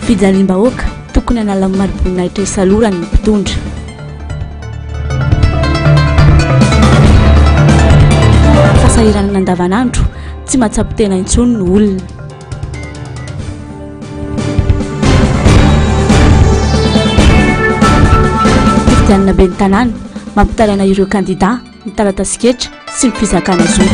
Fijaliam-bahoaka, tokony hanala ny mari-boninahitra isalorany ny mpitondra. Fahasahiranana andavanandro, tsy mahatsapa tena intsony ny olona. Fifidianana ben'ny tanàna, mampitaraina ireo kandidà ny taratasin-ketra sy ny fizakana zo.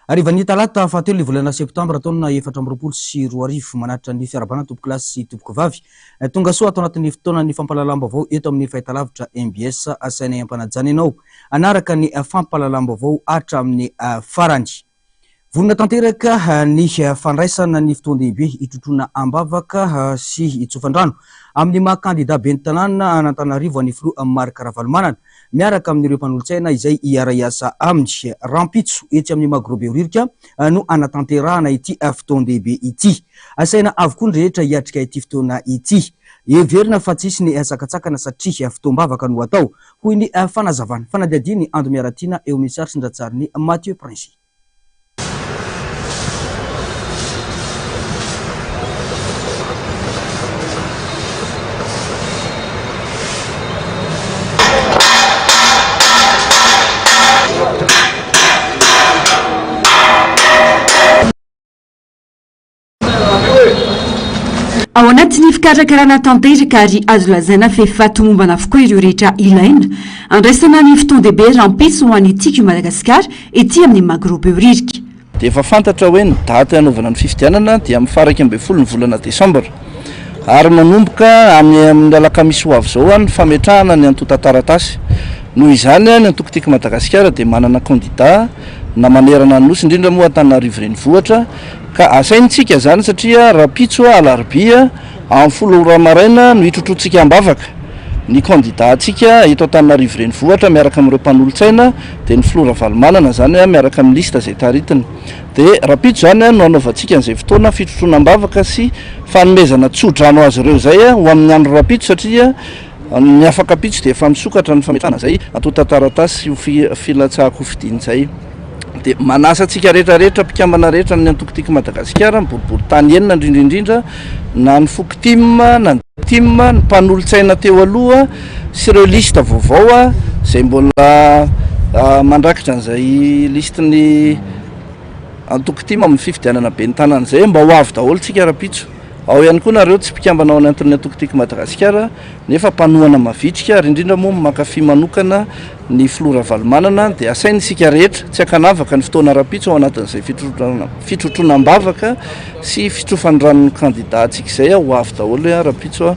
Harivan'ny talata fahatelo ny volana septambra taona 2024, manatitra ny fiarahabana tompokolahy sy tompokovavy. Tonga soa ato anatin'ny fotoanan'ny fampahalalam-baovao eto amin'ny fahitalavitra mbs. Asainay am-panajana ianao hanaraka ny fampahalalam-baovao hatramin'ny farany. Vonona tanteraka ny fandraisana ny fotoan-dehibe hitrotroana am-bavaka sy hitsofan-drano amin'ny maha kandida ben'ny tanàna an'Antananarivo an'ny filoha Marc Ravalomanana miaraka amin'ireo mpanolotsaina izay hiara-hiasa aminy. Rahampitso etsy amin'ny Magro Behoririka no hanatanterahana ity fotoan-dehibe ity. Asaina avokoa ny rehetra hiatrika ity fotoana ity. Heverina fa tsy hisy ny sakantsakana satria fotoam-bavaka no atao, hoy ny fanazavana. Fanadihadian'i Ando Miaratiana eo amin'ny sary sy ny ratsarin'i Mathieu Princy. Ao anatin'ny fikarakarana tanteraka ary azo lazaina fa efa tomombana avokoa ireo rehetra ilaina andraisana ny fotoan-dehibe rahampitso ho an'ny Tiako i Madagasikara ety amin'ny Magro Behoririka. Dia efa fantatra hoe ny daty hanaovana ny fifidianana dia amin'ny faha 11 ny volana desambra ary manomboka any amin'ny alakamisy ho avy izao ny fametrahana ny antontan-taratasy. Noho izany ny antoko Tiako Madagasikara dia manana kandida na manerana ny Nosy indrindra moa Antananarivo Renivohitra Ka asaintsika izany satria rahampitso alarobia amin'ny folo ora maraina no hitrotroantsika am-bavaka ny kandida-ntsika eto Antananarivo Renivohitra miaraka amin'ireo mpanolotsaina dia ny filoha Ravalomanana izany miaraka amin'ny liste izay taritiny. Dia rahampitso izany no hanaovantsika an'izay fotoana fitrotroana am-bavaka sy fanomezana tso-drano azy ireo izay ho amin'ny andro rahampitso satria ny afak'ampitso dia efa misokatra ny fametrahana izay antontan-taratasy ho filatsahan-kofidina izay. Dia manasa antsika rehetra rehetra mpikambana rehetra amin'ny antoko Tiako Madagasikara, ny boriborintany enina indrindra indrindra, na ny foko tim na ny tim, ny mpanolotsaina teo aloha sy ireo liste vaovao izay mbola mandrakitra an'izay listin'ny antoko tim amin'ny fifidianana ben'ny tanàna izay mba ho avy daholo tsika rahampitso. Ao ihany koa nareo tsy mpikambana ao anatin'ny antoko Tiako Madagasikara nefa mpanohana mavitrika ary indrindra moa mankafy manokana ny filoha Ravalomanana dia asaina isika rehetra tsy ankanavaka ny fotoana rahampitso ao anatin'izay fitrotroana am-bavaka sy fitrofan-dranon'ny kandida antsika izay ho avy daholo rahampitso.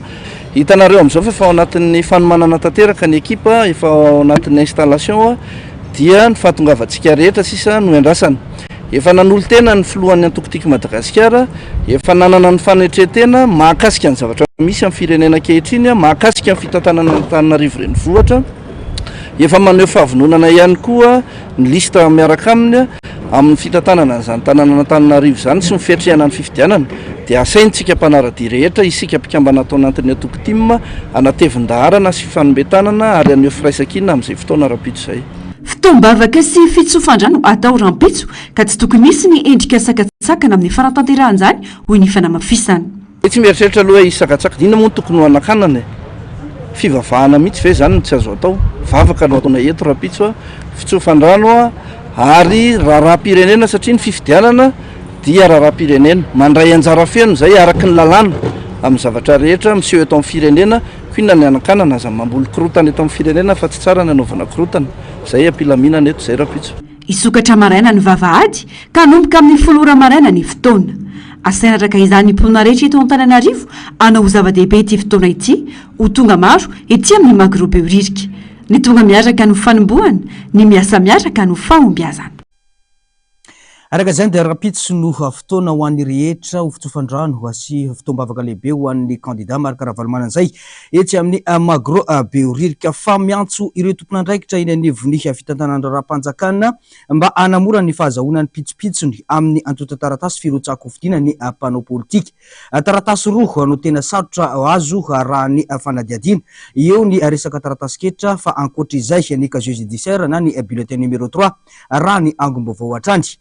Hitanareo amin'izao fa efa ao anatin'ny fanomanana tanteraka ny ekipa, efa ao anatin'ny installation dia ny fahatongavantsika rehetra sisa no iandrasana. Efa nanolo-tena ny filohan'ny antoko Tiako Madagasikara, efa nanana ny fanetren-tena mahakasika ny zavatra misy amin'ny firenena ankehitriny, mahakasika ny fitantanana an'Antananarivo Renivohitra. Efa maneho fahavononana ihany koa ny liste miaraka aminy amin'ny fitantanana an'izany tanànan'Antananarivo izany sy ny fiatrehana ny fifidianana dia asaintsika mpanara-dia rehetra isika mpikambana ato anatin'ny antoko tim hanatevin-daharana sy hifanome tanana ary haneho firaisankina amin'izay fotoana rahampitso izay. Fotoam-bavaka sy fitsofan-drano atao rahampitso ka tsy tokony hisy ny endrika sakantsakana amin'ny fanatanterahana izany hoy ny fanamafisana. Tsy mieritreritra aloha hoe hisy sakantsakana. Inona moa no tokony ho hanakanana e? Fivavahana mihitsy ve izany no tsy azo atao? Vavaka no ataonay eto rahampitso a, fitsofan-drano a, ary raharaham-pirenena satria ny fifidianana dia raharaham-pirenena. Mandray anjara feno izay araka ny lalàna amin'ny zavatra rehetra miseho eto amin'ny firenena. Koa inona ny hanakanana? Aza mamboly korontana eto amin'ny firenena fa tsy tsara ny hanaovana korontana. Izay am-pilaminana eto izay rahampitso. Hisokatra maraina ny vavahady ka hanomboka amin'ny folo ora maraina ny fotoana. Asaina araka izany ny mponina rehetra eto Antananarivo hanao ho zava-dehibe ity fotoana ity, ho tonga maro ety amin'ny Magro Behoririka. Ny tonga miaraka no fanombohana, ny miasa miaraka no fahombiazana. Araka izany dia rahampitso no fotoana ho an'ny rehetra ho fitsofan-drano sy fotoam-bavaka lehibe ho an'ny kandida Marc Ravalomanana izay etsy amin'ny Magro Behoririka fa miantso ireo tompon'andraikitra eny anivon'ny fitantanan-draharaham-panjakana mba hanamora ny fahazahoana ny pitsopitsony amin'ny antontan-taratasy firotsahan-kofidina ny mpanao politika. Taratasy roa no tena sarotra azo raha ny fanadihadiana. Eo ny resaka taratasin-ketra fa ankoatra izay ny casier judiciaire na ny bulletin numéro trois raha ny angom-baovao hatrany.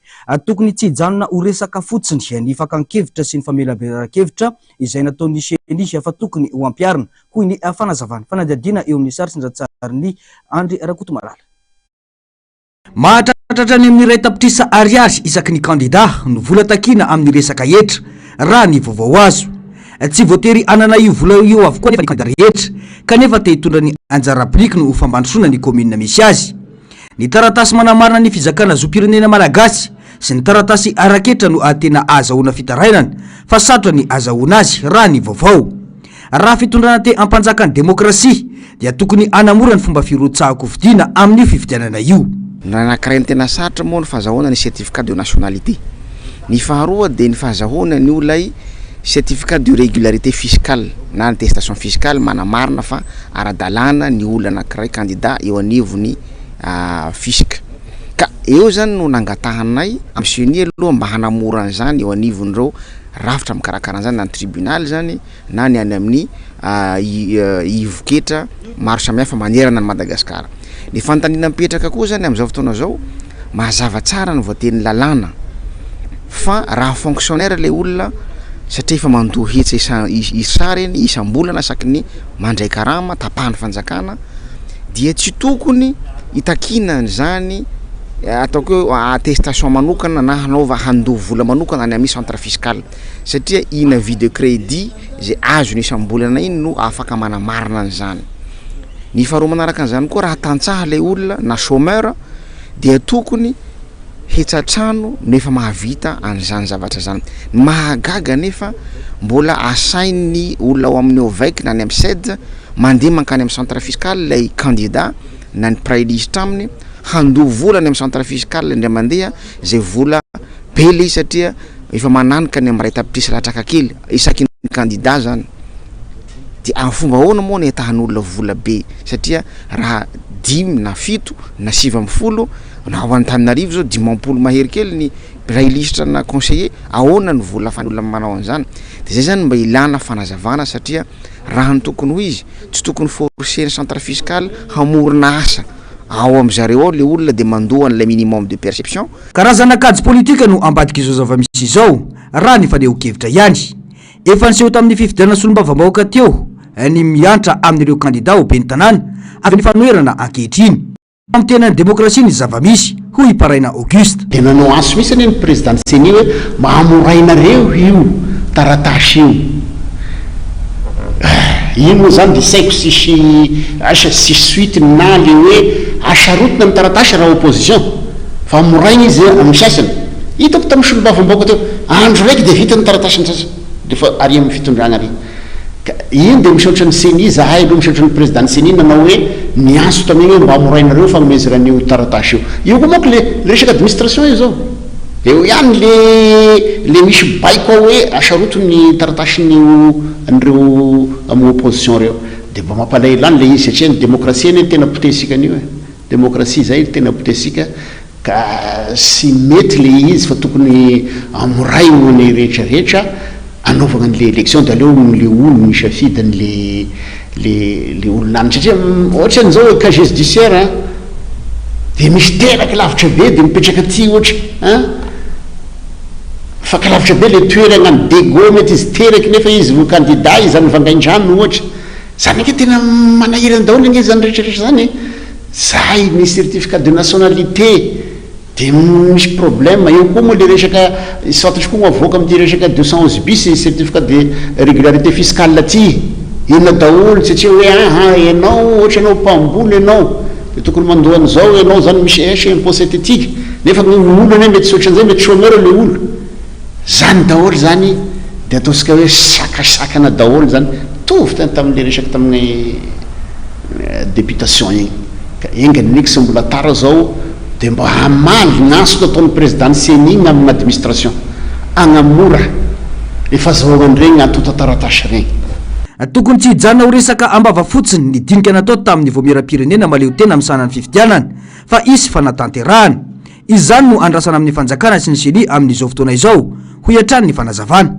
Tokony tsy hijanona ho resaka fotsiny ny fakan-kevitra sy ny famelabelaran-kevitra izay nataon'ny Ceni fa tokony ho ampiharina, hoy ny fanazavana. Fanadihadiana eo amin'ny sary sy ny ratsarin'i Andry Rakotomalala. Mahatratra hatrany amin'ny iray tapitrisa ariary isaky ny kandida no vola takiana amin'ny resaka hetra, raha ny vaovao azo. Tsy voatery hanana io vola io avokoa anefa ny kandida rehetra, kanefa te hitondra ny anjara birikiny ho fampandrosoana ny kaominina misy azy. Ny taratasy manamarina ny fizakana zom-pirenena malagasy sy ny taratasy ara-ketra no tena ahazahoana fitarainana fa sarotra ny azahoana azy raha ny vaovao. Raha fitondrana te hampanjaka ny demokrasia dia tokony hanamora ny fomba firotsahan-kofidina amin'io fifidianana io. Ny anankiray ny tena sarotra moa ny fahazahoana ny certificat de nationalité. Ny faharoa dia ny fahazahoana an'io ilay certificat de régularité fiscale na attestation fiscale manamarina fa ara-dalàna ny olona anankiray candidat eo anivon'ny fisc. Ka eo zany no nangatahanay amin'ny ceni aloha mba hanamora an'izany eo anivon'ireo rafitra mikarakara an'izany na ny tribunal zany na ny any amin'ny ivon-ketra maro samihafa manerana an'i Madagasikara. Ny fanontaniana mipetraka koa zany amin'izao fotoana izao, mazava tsara ny voatenin'ny lalàna fa raha fonctionnaire ilay olona satria efa mandoa hetra isa- isareny isam-bolana isaky ny mandray karama tapahan'ny fanjakana dia tsy tokony hitakiana an'izany ataoko hoe attestation manokana na hanaova handoa vola manokana any amin'ny centre fiscal satria iny avis de crédit izay azony isam-bolana iny no afaka manamarina an'izany. Ny faharoa manaraka an'izany koa raha tantsaha ilay olona na chômeur dia tokony hetsa-trano no efa mahavita an'izany zavatra izany. Ny mahagaga anefa mbola asain'ny olona ao amin'ny OVEC na any amin'ny CED mandeha mankany amin'ny centre fiscal ilay candidat na ny mpiray lisitra aminy handoa vola any amin'ny centre fiscal indray mandeha izay vola be ilay izy satria efa mananika ny amin'ny iray tapitrisa latsaka kely isaky ny candidat zany de amin'ny fomba ahoana moa no ahitahan'olona vola be satria raha dimy na fito na 19 na ao Antananarivo zao 50 mahery kely ny mpiray lisitra na conseiller ahoana ny vola ahafahan'olona manao an'izany de zay zany mba ilana fanazavana satria raha ny tokony ho izy tsy tokony forcer ny centre fiscal hamorona asa ao am zareo ao le olona de mandoa an'ilay minimum de perception. Karazana kajy politika no ambadik'izao zava-misy izao, raha ny fanehoan-kevitra ihany. Efa niseho tamin'ny fifidianana solombavambahoaka teo ny miantra amin'ireo kandida ho ben'ny tanàna avy amin'ny fanoherana ankehitriny. Famotehanan'ny demokrasia ny zava-misy, hoy i Paraina Auguste. Dia nanao antso mihitsy anie ny président ny ceni hoe mba hamorainareo io taratasy io. Io moa zany dia tsy haiko tsisy asa tsisy suite na le hoe asarotina ny taratasy raha opposition fa hamoraina izy amin'ny sasany. Hitako tamin'ny solombavambahoaka teo, andro raiky dia vita ny taratasin'ny sasany rehefa ary amin'ny fitondrana ary. Ka iny dia misaotra ny ceni zahay aloha misaotra ny président ny ceni nanao hoe niantso tamin'iny hoe mba hamorainareo fagnomezana an'io taratasy io. Io koa manko le resaka administration io zao. Eo ihany le le misy baiko ao hoe asaroto ny taratasin'io an'ireo amin'ny opposition reo. Dia mba mampalahelo ihany le izy satria ny démocratie anie tena potesika an'io e. Démocratie zay tena potesika. Ka sy mety le izy fa tokony amoraina ny rehetra rehetra anaovagna anle election de aleo le olo misafidy anle le le olona any satria ohatra anzao casier judiciaire an de misy teraky lavitra be de mipetraka aty ohatra an faka lavitra be le toeragna any Dego mety izy teraky nefa izy vo candidat izy any Vangaindrano ohatra zany ange tena manahirana daholo ange zany rehetra rehetra zany e. Zay ny certificat de nationalité de misy problème, eo koa moa le resaka fantatro koa moa avoaka amin'ity resaka 211 bis certificat de régularité fiscale ty, inona daholo satria hoe aha enao ohatra enao mpamboly enao de tokony mandoa an'izao enao zany misy eche impôt synthétique nefa ny olo anie mety tsy ohatran'izay mety chômeur le olo, zany daholo zany de ataontsika hoe sakasakana daholo zany, mitovy tamin'le resaka tamin'ny. Députation igny. Ka enga anie tsy mbola tara zao de mba hamaly ny antso nataon'ny président ny ceni igny amin'ny administration. Agnamora le fazahoagna an'iregny antontan-taratasy regny. Tokony tsy hijanona ho resaka am-bava fotsiny ny dinika natao tamin'ny Vaomieram-pirenena mahaleo tena misahana ny fifidianana fa hisy fanatanterahana. Izany no andrasana amin'ny fanjakana sy ny ceni amin'izao fotoana izao, hoy hatrany ny fanazavana.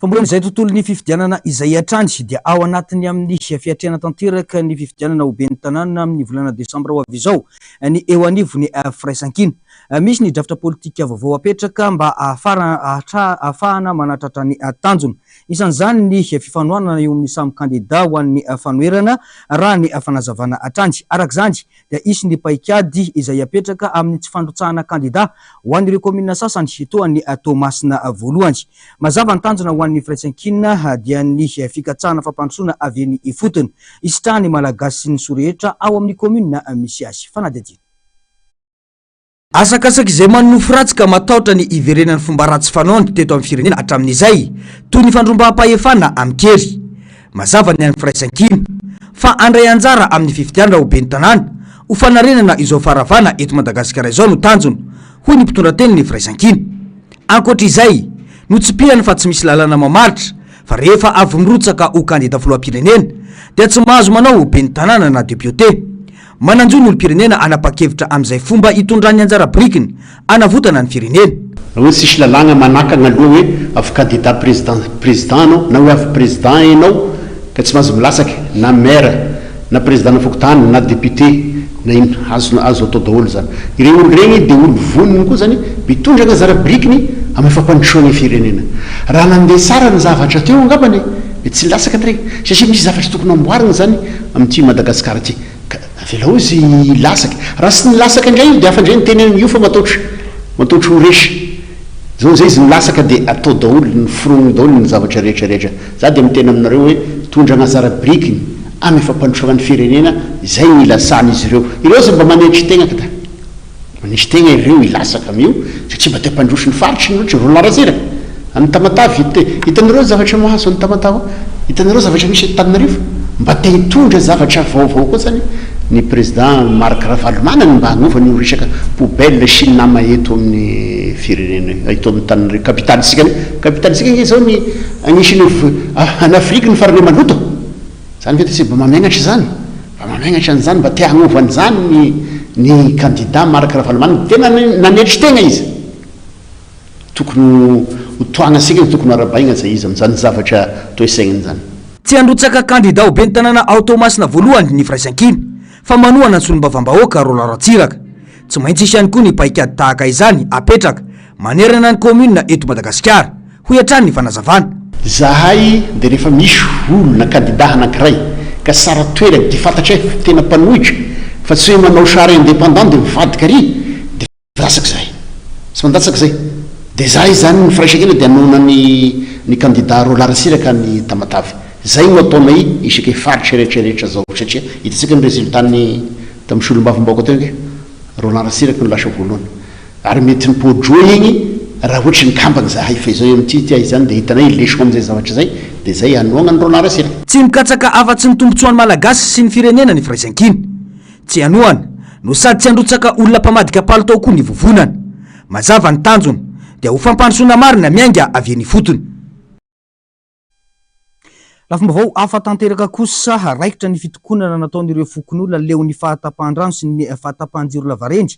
Fa mbola izay tontolon'ny fifidianana izay hatrany dia ao anatin'ny amin'ny fiatrehana tanteraka ny fifidianana ho ben'ny tanàna amin'ny volana desambra ho avy izao ny eo anivon'ny firaisankina. Misy ny drafitra politika vaovao apetraka mba ahafahana manatratra ny tanjona. Isan'izany ny fifanohanana eo amin'ny samy kandida ho an'ny fanoherana raha ny fanazavana hatrany. Araka izany dia hisy ny paikady izay hapetraka amin'ny tsy fandrotsahana kandida ho an'ireo kaominina sasany toa an'i Toamasina voalohany. Mazava ny tanjona ho an'ny firaisankina dia ny fikatsahana fampandrosoana avy eny ifotony. Hisitrahan'ny Malagasy sy ny soa rehetra ao amin'ny kaominina misy azy. Fanadihadiana. Asakasaky izay manonofy ratsy ka matahotra ny hiverenan'ny fomba ratsy fanaony teto amin'ny firenena hatramin'izay, toy ny fandrombaham-pahefana amin-kery. Mazava ny an'ny Firaisankina, fa handray anjara amin'ny fifidianana ho ben'ny tanàna, ho fanarenana izao faharavana eto Madagasikara izao no tanjona, hoy ny mpitondra tenin'ny Firaisankina. Ankoatra izay, notsipihany fa tsy misy lalàna mamaritra fa rehefa avy mirotsaka ho kandida filoham-pirenena dia tsy mahazo manao ho ben'ny tanàna na depiote. Manan-jo ny olom-pirenena hanapa-kevitra amin'izay fomba hitondrany ny anjara birikiny hanavotana ny firenena. Na hoe tsisy lalàgna manakagna aloha hoe avy candidat président président anao na hoe avy président enao ka tsy mahazo milatsaky na maire na président na fokontany na député na inona azo azo atao daholo zany. Ireo olo regny de olo vonona koa zany mitondra ny anjara birikiny amin'ny fampandrosoagna ny firenena. Raha nandeha tsara ny zavatra teo angambany de tsy nilatsaka ny regny satria misy zavatra tokony amboarigna zany amin'ity Madagascar ty. Ka avelao izy hilasaka. Raha tsy nilasaka indray io dia hafa indray ny teneniny io fa mataotro mataotro ho resy. Zao zay izy nilasaka dia atao daholo ny foroniny daholo ny zavatra rehetra rehetra. Za dia miteny aminareo hoe tondrana anjara birikiny amin'ny fampandrosoana ny firenena izay ny hilasahan'izy ireo. Ireo aza mba manetry tegna ka da. Manisy tegna ireo hilatsaka amin'io satria mba te hampandroso ny faritry ny loatra, Roland Ratsiraka, any Tamatave, hita hitanareo ny zavatra mahazo any Tamatave ao, hitanareo zavatra misy eto Tananarivo, mba te hitondra zavatra vaovao koa zany ny président Marc Ravalomanana mba hanovana io resaka poubelle sy ny nama eto amin'ny firenena, eto amin'ny Tananarivo, capitale-tsika, capitale-tsika ange zao ny agnisan'ny any Afrique ny farany maloto. Zany ve de tsy mba mamegnatra izany? Mba mamegnatra an'izany, mba te hagnova an'izany ny ny candidat Marc Ravalomanana, tena nanetry tegna izy. Tokony ho tohagnantsika izy, tokony ho arahabaigna zay izy amin'izany zavatra toe-saignany zany. Tsy handrotsaka kandida ho ben'ny tanàna ao Toamasina voalohany ny Firaisankina, fa manohana ny solombavambahoaka Roland Ratsiraka. Tsy maintsy hisy ihany koa ny paikady tahaka izany apetraka manerana ny kaominina eto Madagasikara, hoy hatrany ny fanazavana. Zahay dia rehefa misy olona candidat anankiray ka tsara toerana dia fantatray fa tena mpanohitra fa tsy hoe manao sary indépendant dia mivadika ary dia milatsaka zahay. Tsy mandatsaka zay. Dia zahay izany ny firaisankina dia hanohana ny ny candidat Roland Ratsiraka any Tamatave. Zay no ataonay isaky faritra rehetra rehetra zao satria hitantsika ny résultat ny Tamin'ny solombavambahoaka teo ange Roland Ratsiraka no lasa voalohany. Ary mety nipoa-droa igny raha ohatry nikambana izahay fa izao amin'ity ity izany dia hitanay lesona amin'izay zavatra izay dia izay hanohagna an'i Roland Ratsiraka. Tsy mikatsaka afa-tsy ny tombotsoan'ny Malagasy sy ny firenena ny firaisankina. Tsy hanohana, no sady tsy handrotsaka olona mpamadika palitao koa ny vovonana. Mazava ny tanjona, dia ho fampandrosoana marina miainga avy eny ifotony. Lafim-baovao hafa tanteraka kosa, raikitra ny fitokonana nataon'ireo fokonolona leon'ny fahatapahan-drano sy ny fahatapahan-jiro lavareny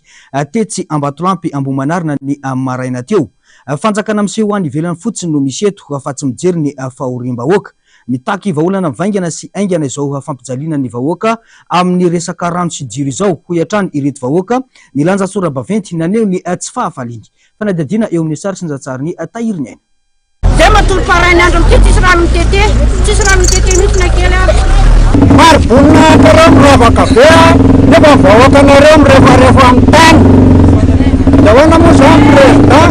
tetsy Ambatolampy Ambohimanarina ny maraina teo. Fanjakana miseho any ivelany fotsiny no misy eto fa tsy mijery ny fahoriam-bahoaka. Mitaky vahaolana mivaingana sy haingana izao fampijaliana ny vahoaka amin'ny resaka rano sy jiro izao, hoy hatrany ireto vahoaka nilanja sora-baventy naneho ny tsy fahafaliany. Fanadihadiana eo amin'ny sary sy ny zatsarin'i Tahiriniaina. Zay matory parainy andro amin'ity tsisy rano mitete, tsisy rano mitete mihitsy na kely ary. Mari-boninahitrareo miravaka be a, nefa ny vahoakanareo mirefarefa amin'ny tany. Dia ahoana moa izany président?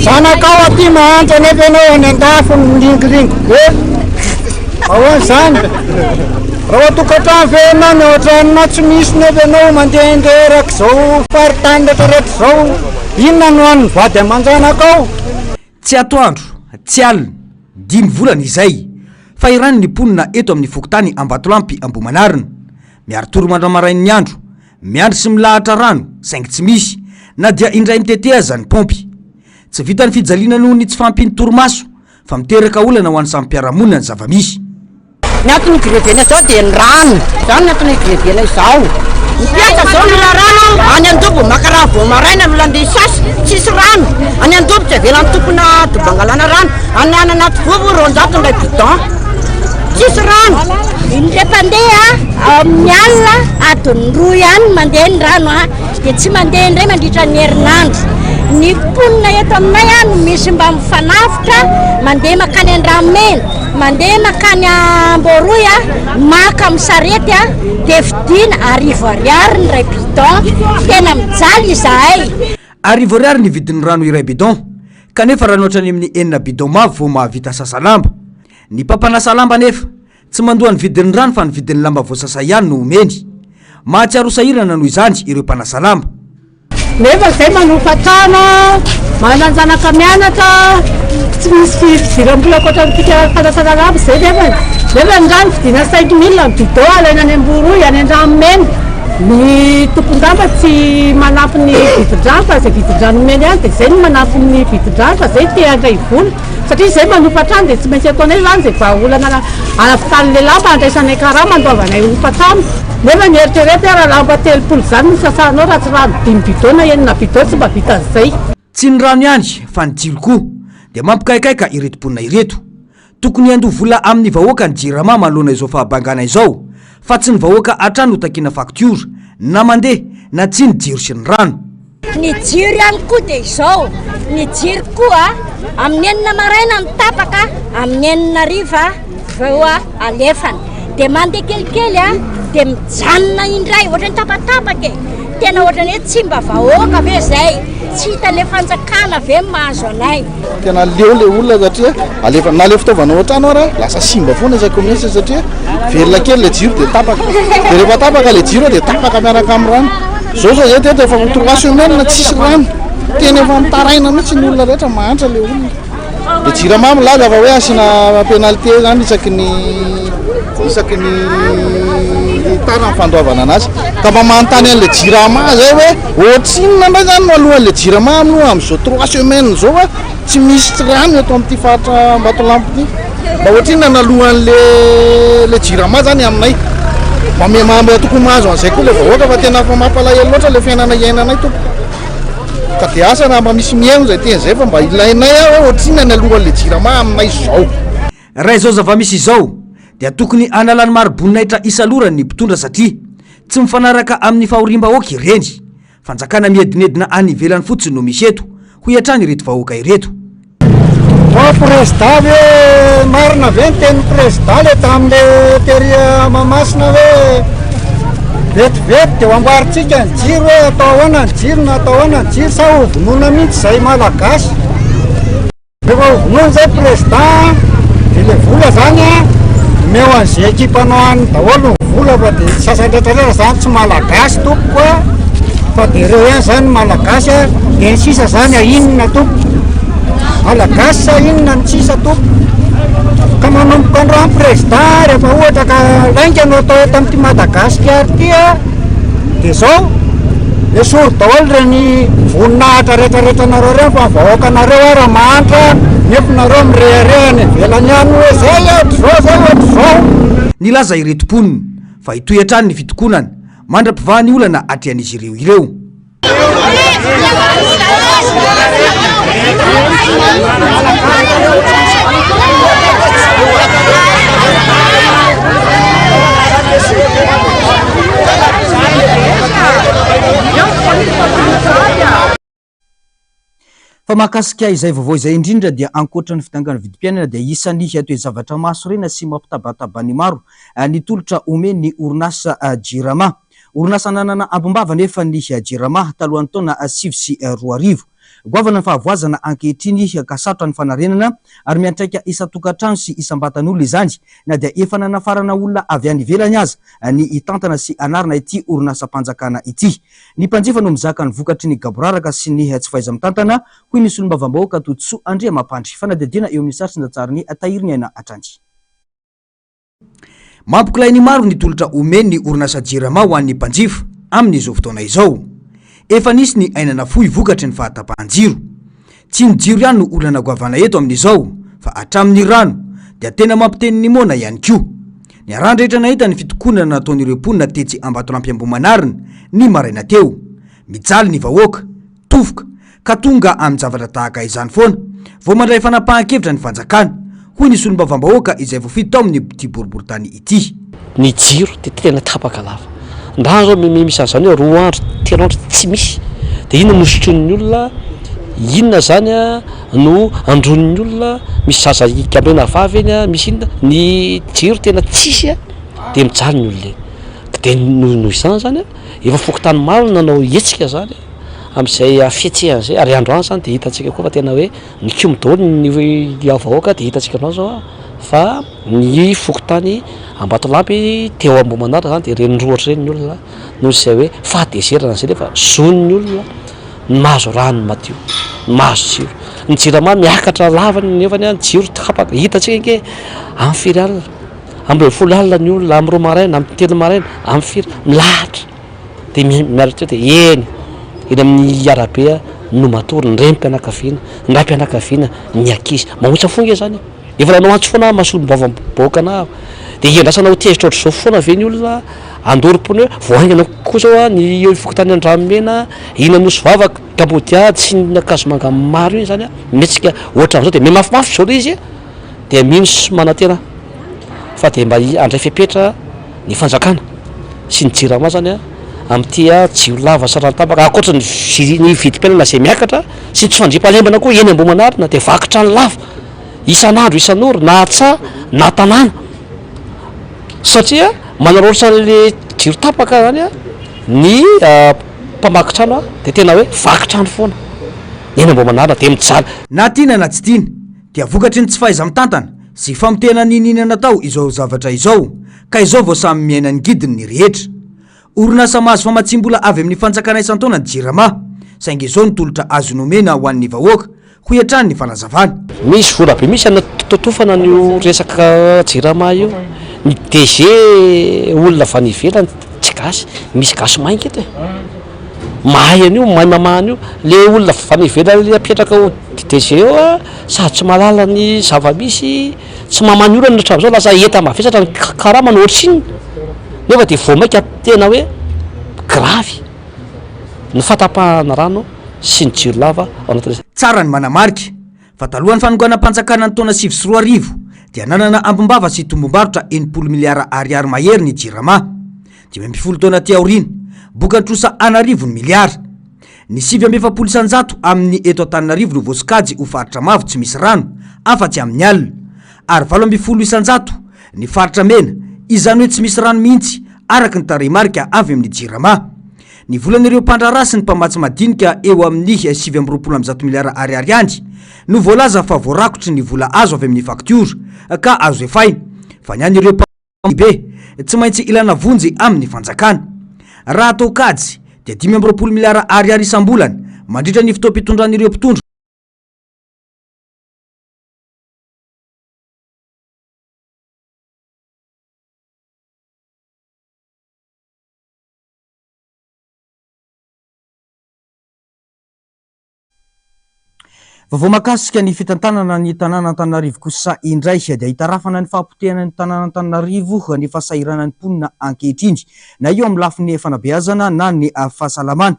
Zanakao aty mahantra nefa ianao any an-dafy milingilingy be. Ahoana izany? Raha ao an-tokantrano ve ianao ny ao an-tranonao tsy misy nefa ianao mandehandeha erak'izao faritany rehetrarehetra izao. Inona no hanin'ny vady aman-janakao? Tsy atoandro, tsy alina, dimy volana izay, fa irany ny mponina eto amin'ny fokontany Ambatolampy Ambohimanarina. Miari-tory mandra-marain'ny andro, miandry sy milahatra rano, saingy tsy misy, na dia indray mitete aza ny paompy. Tsy vitan'ny fijaliana noho ny tsy fahampian'ny torimaso, fa miteraka olana ho an'ny samy mpiara-monina ny zava-misy. Ny antony igrevena izao dia ny rano, izany ny antony igrevena izao. Ny mpiasa zao mila rano any an-dobo maka rano vao maraina mila andeha hisasa, tsisy rano. Any an-dobo tsy avelan'ny tompona dobo angalana rano. Any any anaty vovo 200 ilay bidon. Tsisy rano. Indray mpandeha amin'ny alina adiny roa ihany mandeha ny rano dia tsy mandeha indray mandritra ny herinandro. Ny mponina eto aminay no misy mba mifanavotra mandeha mankany Andranomena, mandeha mankany Amboroy, maka amin'ny sarety dia vidiana 1000 ariary ny iray bidon. Tena mijaly izahay. 1000 ariary ny vidin'ny rano iray bidon, kanefa rano hatrany amin'ny enina bidon mavo vao mahavita sasa lamba. Ny mpampanasa lamba anefa tsy mandoa ny vidin'ny rano fa ny vidin'ny lamba voasasa ihany no omeny. Mahatsiaro ho sahirana noho izany ireo mpanasa lamba. Nefa zay manofa trano, manan-janaka mianatra, tsy misy fidiram-bola ankoatra ny fanasana lamba zay nefany. Nefa ny rano vidiana 5000 ny bidon alaina any Amboroy, any Andranomena. Ny tompon-damba tsy manampy ny vidin-drano fa zay vidin-drano omeny ihany dia zay no manampy ny vidin-drano fa zay te handray vola. Satria izay manofa trano dia tsy maintsy ataonay izany izay vahaolana ahavitan'ilay lamba handraisanay karama handoavanay hofan-trano. Nefa ny eritrereto hoe raha lamba 30 izany no sasanao raha tsy rano dimy bidon na enina bidon tsy mba vitan'izay. Tsy ny rano ihany fa ny jiro koa dia mampikaikaika ireto mponina ireto. Tokony handoa vola amin'ny vahoaka ny Jirama manoloana izao fahabangana izao fa tsy ny vahoaka hatrany no takiana faktiora na mandeha na tsia ny jiro sy ny rano. Ny jiro ihany koa dia izao, ny jiro koa amin'ny enina maraina no tapaka, amin'ny enina hariva vao alefany. Dia mandeha kelikely dia mijanona indray, ohatran'ny tapatapaka e. Tena ohatran'ny hoe tsy mba vahoaka ve izay? Tsy hitan'ilay fanjakana ve ny mahazo anay? Tena leo le olona satria alefa na le fitaovana ao an-trano ara lasa simba foana isaky ny misy satria velona kely le jiro dia tapaka. Dia rehefa tapaka le jiro dia tapaka miaraka amin'ny rano. Zao zao zay teto efa ho trois semaines tsisy rano. Tena efa mitaraina mihitsy ny olona rehetra mahantra le olona. Le jirama milaza fa hoe asiana pénalité zany isaky ny isaky ny tara ny fandoavana anazy. Ka mba manontany an'le jirama zay hoe ohatrinona indray zany no alohan'le jirama aloha amin'izao trois semaines zao a tsy misy rano eto amin'ity faritra Ambatolampy ity. Mba ohatrinona no alohan'le le jirama zany aminay. Mba mba tokony mahazo an'izay koa le vahoaka fa tena efa mampalahelo loatra le fiainana iainanay tompoko. Ka dia asa raha mba misy mihaino izay teny izay fa mba ilainay aho hoe ohatrinona ny alohan'le jirama aminay izao. Raha izao zava-misy izao dia tokony hanala ny mari-boninahitra isalorany ny mpitondra satria tsy mifanaraka amin'ny fahoriam-bahoaka ireny. Fanjakana miedinedina any ivelany fotsiny no misy eto, hoy hatrany ireto vahoaka ireto. Fa prezida ve marina ve ny tenin'ny prezida le tamin'le tery Mahamasina hoe vetivety de ho amboarintsika ny jiro hoe atao ahoana ny jiro na atao ahoana ny jiro sa ho vonoina mihitsy izay malagasy? Rehefa ho vonoina zay président de le vola zany a omeo an'izay ekipanao any daholo ny vola fa de sasany rehetra rehetra zany tsy malagasy tompoko a fa de reo ihany zany malagasy a de ny sisa zany a inona tompoko malagasy sa inona ny sisa tompoko ka manomboka androany président rehefa ohatra ka lainga no atao eto amin'ity Madagasikara ity a de zao Esory daholo ireny voninahitra rehetra rehetra nareo ireny fa ny vahoakanareo ara mahantra nefa nareo mirehareha any ivelany any hoe zay ohatr'izao zay ohatr'izao. Nilaza ireto mponina fa hitohy hatrany ny fitokonana mandra-pivahan'ny olana atrehan'izy ireo ireo. Fa mahakasika izay vaovao izay indrindra dia ankoatra ny fidangan'ny vidim-piainana dia isan'ny toe-javatra mahasorena sy mampitabataba ny maro ny tolotra omen'ny orinasa Jirama. Orinasa nanana ambim-bava anefa ny Jirama talohan'ny taona 2009. Goavana ny fahavoazana ankehitriny ka sarotra ny fanarenana ary miantraika isan-tokantrano sy isam-batan'olona izany na dia efa nanafarana olona avy any ivelany aza ny hitantana sy hanarina ity orinasam-panjakana ity. Ny mpanjifa no mizaka ny vokatry ny gaboraraka sy ny tsy fahaiza-mitantana, hoy ny solombavambahoaka Todisoa Andriamampandry. Fanadihadiana eo amin'ny sary sy ny tsarin'i Tahiriniaina hatrany. Mampikolay ny maro ny tolotra omen'ny orinasa Jirama ho an'ny mpanjifa amin'izao fotoana izao. Efa nisy ny aina nafoy vokatry ny fahatapahan-jiro. Tsy ny jiro ihany no olana goavana eto amin'izao fa hatramin'ny rano dia tena mampiteny ny moana ihany koa. Niarahan-drehetra nahita ny fitokonana nataon'ireo mponina tetsy Ambatolampy Ambohimanarina ny maraina teo. Mijaly ny vahoaka, tofoka, ka tonga amin-javatra tahaka izany foana vao mandray fanapahan-kevitra ny fanjakana, hoy ny solombavambahoaka izay voafidy tao amin'ity boriborintany ity. Ny jiro dia tena tapaka lava. Ny rano zao misy an'izany hoe roa andro, telo andro tsy misy. Dia inona no sotroin'ny olona, inona zany no androin'ny olona, misy zaza gamena vavy eny, misy inona, ny jiro tena tsisy dia mijaly ny olona eny. Dia noho izany zany efa fokontany maro no nanao hetsika zany amin'izay fihetsehana izay ary androany zany dia hitantsika koa fa tena hoe nikomy daholo ny vahoaka dia hitantsika androany zao fa ny fokontany Ambatolampy teo Ambohimanarina zany dia ireny rohotra ireny ny olona noho izay hoe fahatezerana izay nefa zon'ny olona ny mahazo rano madio, ny mahazo jiro. Ny jirama miakatra lava nefa ny jiro tapaka. Hitantsika ange amin'ny firy alina, amin'ny 12 alina ny olona, amin'ny roa maraina, amin'ny telo maraina, amin'ny firy, milahatra. Dia miala teo dia eny, eny amin'ny arabe no matory ny renim-pianakaviana, ny raim-pianakaviana, ny ankizy. Mahontsa fo ange izany e. Efa nanao antso foana aho maha solombavambahoaka anah aho. Dia hiandrasana ho tezitra ohatr'izao foana ve ny olona andorom-pony hoe vao haingana kokoa izao ny eo fokontany Andranomena, iny Anosivava, Kambodia sy ny Ankazomanga maro iny izany mihetsika ohatran'izao dia mihamafimafy izao ilay izy dia mino sy manantena fa dia mba handray fepetra ny fanjakana sy ny jirama izany amin'ity jiro lava sy rano tapaka ankoatra ny ny vidim-piainana izay miakatra sy ny tsy fandriampahalemana koa eny Ambohimanarina dia vaky trano lava isan'andro isan'ora na an-tsaha na an-tanàna satria manararaotra an'le jiro tapaka zany ny mpamaky trano dia tena hoe vaky trano foana eny Ambohimanarina dia mijaly. Na tiana na tsy tiana dia vokatry ny tsy fahaiza-mitantana sy famotehana niniana natao izao zavatra izao ka izao vao samy miaina ny ngidiny ny rehetra. Orinasa mahazo famatsiam-bola avy amin'ny fanjakana isan-taona ny Jirama, saingy izao ny tolotra azo nomena ho an'ny vahoaka, hoy hatrany ny fanazavana. Misy vola be mihitsy anatotofana an'io resaka Jirama io. Ny DG olona avy any ivelany tsy gasy. Misy gasy mainka eto e. Mahay an'io, mahay mamaha an'io. Le olona avy any ivelany le apetraka ho DG eo a, sady tsy mahalala ny zava-misy, tsy mamaha ny olana hatramin'izao, lasa enta-mavesatra ny karamany ohatrinona, nefa dia vao mainka tena hoe gravy ny fahatapahana rano sy ny jiro lava ao anatin'ilay. Tsara ny manamarika fa talohan'ny fanonganam-panjakana ny taona 2009 dia nanana ambim-bava sy tombom-barotra 60 miliara ariary mahery ny Jirama. 15 taona aty aoriana, bokan-trosa an'arivony miliara. Ny 49 isan-jato amin'ny eto Antananarivo no voasokajy ho faritra mavo tsy misy rano, afa-tsy amin'ny alina. Ary 18 isan-jato ny faritra mena, izany hoe tsy misy rano mihitsy, araka ny tarehimarika avy amin'ny Jirama. Ny volan'ireo mpandraharaha sy ny mpamatsy madinika eo amin'ny 129 miliara ariary ihany no voalaza fa voarakotry ny vola azo avy amin'ny faktiora ka azo efaina, fa ny an'ireo. Lehibe, tsy maintsy ilana vonjy amin'ny fanjakana. Raha atao kajy dia 25 miliara ariary isam-bolana mandritra ny fotoam-pitondran'ireo mpitondra. Vaovao mahakasika ny fitantanana ny tanàna Antananarivo kosa indray dia itarafana ny fahapotehana ny tanàna Antananarivo ny fahasahiranan'ny mponina ankehitriny na eo amin'ny lafiny fanabeazana na ny fahasalamana.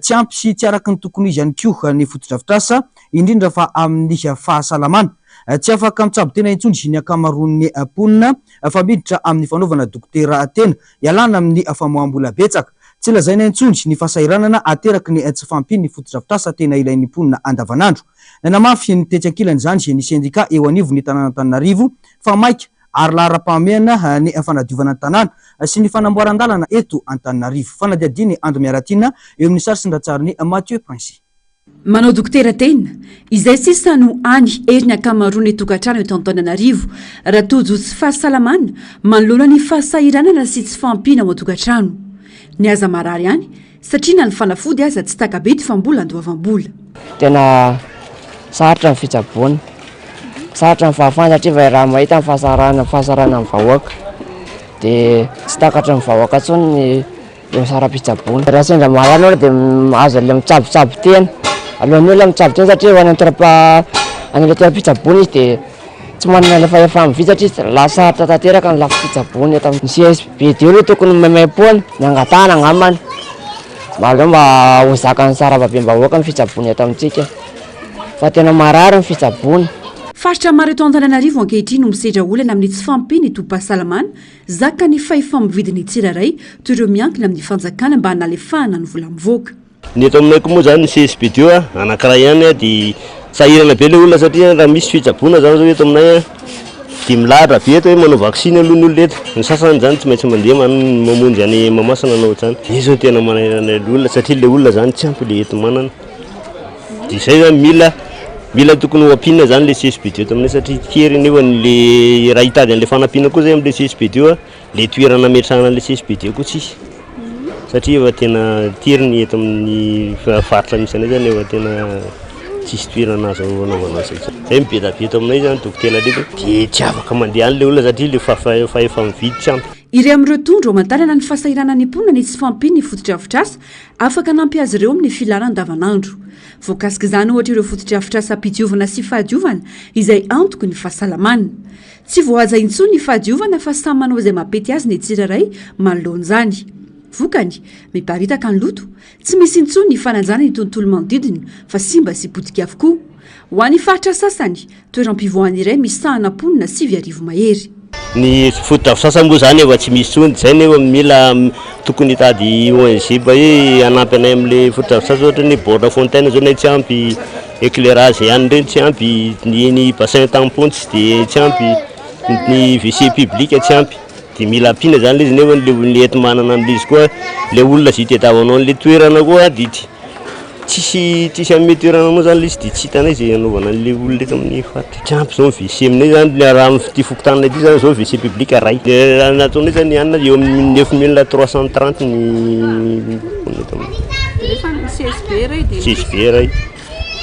Tsy ampy sy tsy araka ny tokony ho izy ihany koa ny fotodrafitrasa indrindra fa amin'ny fahasalamana. Tsy afaka mitsabo tena intsony ny ankamaroan'ny mponina fa miditra amin'ny fanaovana dokotera tena Ialana amin'ny famoaham-bola betsaka. Tsy lazaina intsony ny fahasahiranana ateraky ny tsy fahampian'ny fotodrafitrasa tena ilain'ny mponina andavanandro. Nanamafy ny tetsy ankilan'izany ny sendika eo anivon'ny tanàn'Antananarivo fa maika ary laharam-pahamehana ny fanadiovana ny tanàna sy ny fanamboaran-dalana eto Antananarivo. Fanadihadian'i Andry Miaratiana eo amin'ny sary sy ny ratsarin'i Mathieu Princi. Manao dokotera tena, izay sisa no hany herin'ny ankamaroan'ny tokantrano eto Antananarivo raha tojo tsy fahasalamana manoloana ny fahasahiranana sy tsy fahampiana ao an-tokantrano. Ny aza marary ihany satria na ny fanafody aza tsy taka-bidy fa mbola andoavam-bola. Tena sarotra ny fitsaboana, sarotra ny fahafahana satria efa raha mahita ny fahasarana fahasaranan'ny vahoaka dia tsy takatry ny vahoaka intsony ny Eo saram-pitsaboana. Raha sendra marary aloha dia mahazo an'ilay mitsabotsabo tena. Alohan'ny olona mitsabo tena satria ho any an-toeram-pa- any amin'ilay toeram-pitsaboana izy dia Tsy manana ilay fahefa-mividy satria lasa sarotra tanteraka ny lafy fitsaboana eto amin'ny CSB ii aloha tokony maimaimpoana ny angatahana angambany mba aleo mba ho zakan'ny sarababem-bahoaka ny fitsaboana eto amintsika fa tena marary ny fitsaboana. Faritra maro eto Antananarivo ankehitriny no misedra olana amin'ny tsy fahampian'ny tobim-pahasalamana zakan'ny fahefa-mividin'ny tsirairay toy ireo miankina amin'ny fanjakana mba hanalefahana ny vola mivoaka. Ny eto aminay koa moa zany ny CSB deux a, anakiray ihany a, de sahirana be le olona satria raha misy fitsaboana zany zao eto aminay a, de milahatra be eto hoe manao vaksiny aloha ny olona eto, ny sasany zany tsy maintsy mandeha mamonjy any Mahamasina na ohatr'izany, zay zao tena manahirana le olona satria le olona zany tsy ampy le enti-manana, de zay zany mila mila tokony ho ampiana zany le CSB deux eto aminay satria tery nefa le raha hitady an'le fanampiana koa zay am'le CSB deux a. Le toerana ametrahana an'le CSBD koa tsisy satria efa tena tery ny eto amin'ny faritra misy anay zany efa tena tsisy toerana azo anaovana azy intsony. Zay no be dia be eto aminay zany dokotera reto de tsy afaka mandeha any le olona satria le fahefa-mividy tsy ampy. Iray amin'ireo tondro hamantarana ny fahasahiranan'ny mponina ny tsy fahampian'ny fotodrafitrasa afaka hanampy azy ireo amin'ny filana andavanandro. Voakasik'izany ohatra ireo fotodrafitrasam-pidiovana sy fahadiovana izay antoky ny fahasalamana. Tsy voahaja intsony ny fahadiovana fa samy manao izay mampety azy ny tsirairay manoloana izany. Vokany, miparitaka ny loto, tsy misy intsony ny fanajana ny tontolo manodidina fa simba sy potika avokoa. Ho an'ny faritra sasany, toeram-pivoahana iray misahana mponina 9000 mahery. Ny fotodrafitrasa moa izany efa tsy misy intsony, izay nefa mila tokony hitady ONG mba hoe hanampy anay amin'ilay fotodrafitrasa ohatra ny borne fontaine izao nay tsy ampy, éclairage ihany ireny tsy ampy, ny ny bassin tampon tsy de tsy ampy, ny WC public tsy ampy, de mila ampiana zany le izy nefa le le enti-manana an'le izy koa le olona zay itadiavanao an'le toerana koa de tsy tsisy tsisy hanome toerana anao zany le izy de tsy hitanay zay hanaovana an'le olona eto amin'ny faritra, tsy ampy zao ny WC aminay zany raha amin'ity fokontaninay ity zany zao WC public ray, de raha nataonay zany anona eo amin'ny neuf mille trois cent trente ny mponina eto aminay, CSB ray.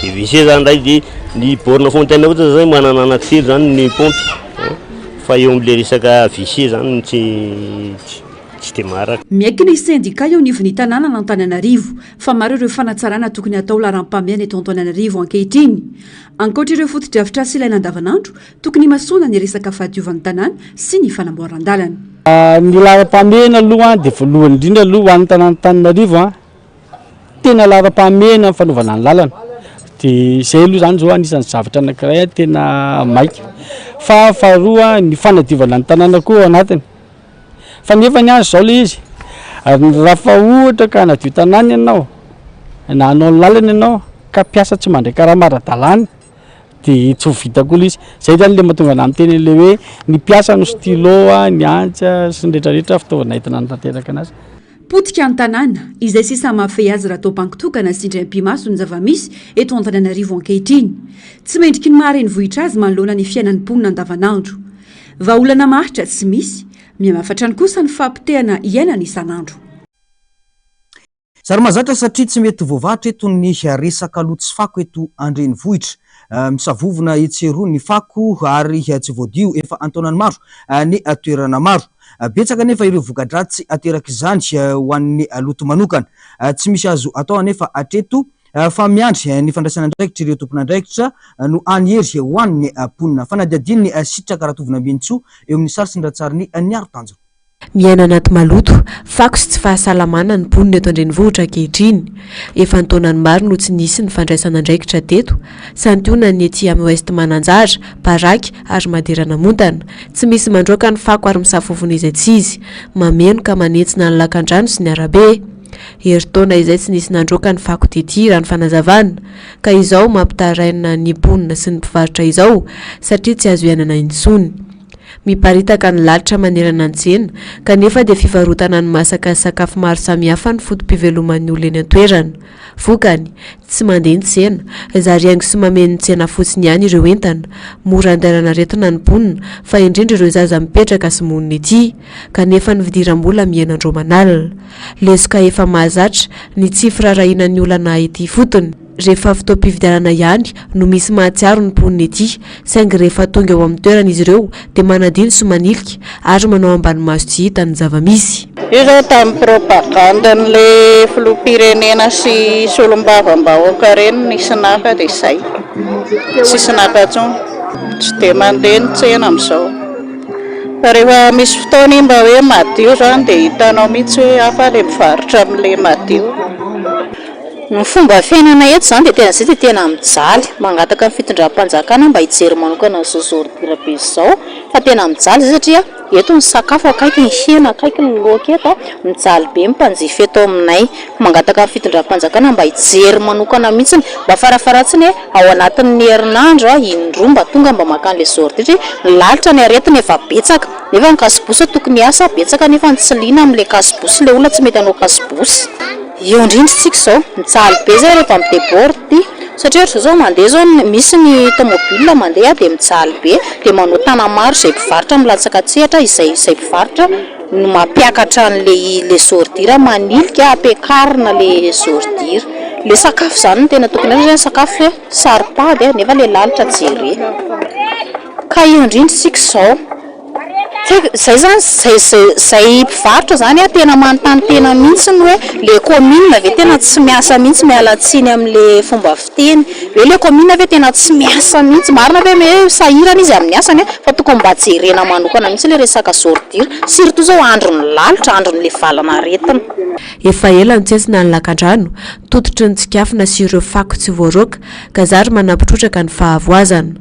De WC zany ndray de ny borne fontaine fotsiny zany manana anankitelo zany ny paompy fa eo am'le resaka WC zany no tsy tsy de maharaka. Miaiky ny sendika eo anivon'ny tanànan'Antananarivo fa maro ireo fanatsarana tokony hatao laharam-pahamehana eto Antananarivo ankehitriny. Ankoatra ireo fotodrafitrasa ilaina andavanandro, tokony himasoana ny resaka fahadiovan'ny tanàna sy ny fanamboaran-dalana. Ny laharam-pahamehana aloha dia voalohany indrindra aloha ho an'ny tanàn'Antananarivo Tena laharam-pahamehana ny fanaovana ny lalana, dia izay aloha izany izao anisan'ny zavatra anankiray tena maika, fa faharoa ny fanadiovana ny tanàna koa ao anatiny, fa nefany an izao ilay izy, raha fa ohatra ka hanadio tanàna ianao na hanao ny lalana ianao ka mpiasa tsy mandray karama ara-dalàna dia tsy ho vita koa ilay izy, izay izany ilay mahatonga anah miteny an'ilay hoe ny mpiasa no stylo, ny antsy sy ny rehetra rehetra fitaovana entina hanatanteraka anazy. Potika ny tanàna, izay sisa mahafehy azy raha toa banky tokana sy indray ampimaso ny zava-misy eto Antananarivo ankehitriny. Tsy mendriky ny maha renivohitra azy manoloana ny fiainan'ny mponina andavanandro. Vahaolana maharitra tsy misy, mihamafy hatrany kosa ny fahapotehana iainana isan'andro. Zary mahazatra satria tsy mety voavahatra eto ny resaka loto sy fako eto an-drenivohitra. Misavovona etsy sy eroa ny fako ary tsy voadio efa an-taonany maro ny toerana maro. Betsaka anefa ireo voka-dratsy aterak'izany ho an'ny loto manokana. Tsy misy azo atao anefa hatreto fa miandry ny fandraisana andraikitra ireo tompon'andraikitra no hany hery ho an'ny mponina. Fanadihadian'i Sitraka Ratovinambinintsoa eo amin'ny sary sy ny ratsarin'i Niaro Tanjona. Miaina anaty maloto, fako sy tsy fahasalamana ny mponina eto an-drenivohitra ankehitriny. Efa an-taonany maro no tsy nisy ny fandraisana andraikitra teto. Santionany ny ety amin'ny Ouest Mananjara, Paraky ary Madera Namontana. Tsy misy mandroaka ny fako ary misafovona izay tsy izy. Mameno ka manentsina ny lakandrano sy ny arabe. Herintaona izay tsy nisy nandroaka ny fako tety raha ny fanazavana. Ka izao mampitaraina ny mponina sy ny mpivarotra izao satria tsy azo iainana intsony. Miparitaka ny lalitra manerana ny tsena, kanefa dia fivarotana ny masaka sy sakafo maro samihafa ny foto-piveloman'ny olona eny an-toerana. Vokany, tsy mandeha ny tsena, zary haingo sy mameno ny tsena fotsiny ihany ireo entana. Mora andairan'aretina ny mponina, fa indrindra ireo zaza mipetraka sy monina ety. Kanefa ny fidiram-bola mihena andro aman'alina. Lesoka efa mahazatra, ny tsy firaharahiana ny olana ety ifotony. Rehefa fotoam-pifidianana ihany no misy mahatsiaro ny mponina ety, saingy rehefa tonga eo amin'ny toerana izy ireo dia manadino sy manilika ary manao ambany maso tsy hita ny zava-misy. Io zao tamin'ny propaganden'le filoham-pirenena sy solombavambahoaka ireny nisy naka dia izay, tsisy naka intsony. Tsy dia mandeha ny tsena amin'izao. Fa rehefa misy fotoana iny mba hoe madio izany dia hitanao mihitsy hoe hafa ilay mivarotra amin'ilay madio. Ny fomba fiainana eto izany dia tena izay dia tena mijaly. Mangataka ny fitondram-panjakana mba hijery manokana an'izao ordure be izao fa tena mijaly izay satria eto ny sakafo akaiky ny hena akaiky ny laoka eto, mijaly be ny mpanjifa eto aminay. Mangataka ny fitondram-panjakana mba hijery manokana mihitsy mba farafaharatsiny hoe ao anatin'ny herinandro indroa mba tonga mba maka an'ilay ordure satria ny lalitra ny aretina efa betsaka nefa ny kasibosy tokony hiasa betsaka nefa ny tsy liana amin'ilay kasibosy ilay olona tsy mety hanao kasibosy. Eo indrindra isika izao, mijaly be zay rehefa mi-deborde ity, satria ohatra izao mandeha izao ny, misy ny tomobile mandeha dia mijaly be, dia manao tana-maro izay mpivarotra milatsaka an-tsehatra, izay izay mpivarotra no mampiakatra an'ilay les ordures manilika ampiakarina les ordures, le sakafo izany no tena tokony atao, satria ny sakafo hoe saro-pady nefa le lalitra jerena, ka eo indrindra isika izao. Tsy haiko, zay zany, zay zay zay mpivarotra zany a tena manontany tena mihitsy hoe le commune ve tena tsy miasa mihitsy, miala tsiny amle fomba fiteny, hoe le commune ve tena tsy miasa mihitsy, marina ve hoe sahirana izy amin'ny asany a, fa tokony mba jerena manokana mihitsy le resaka ordure, surtout zao andron'ny lalitra, andron'le valan'aretina. Efa ela no tsentsina ny lakandrano, tototry ny tsikafona sy ireo fako tsy voaroaka ka zary manampy trotraka ny fahavoazana.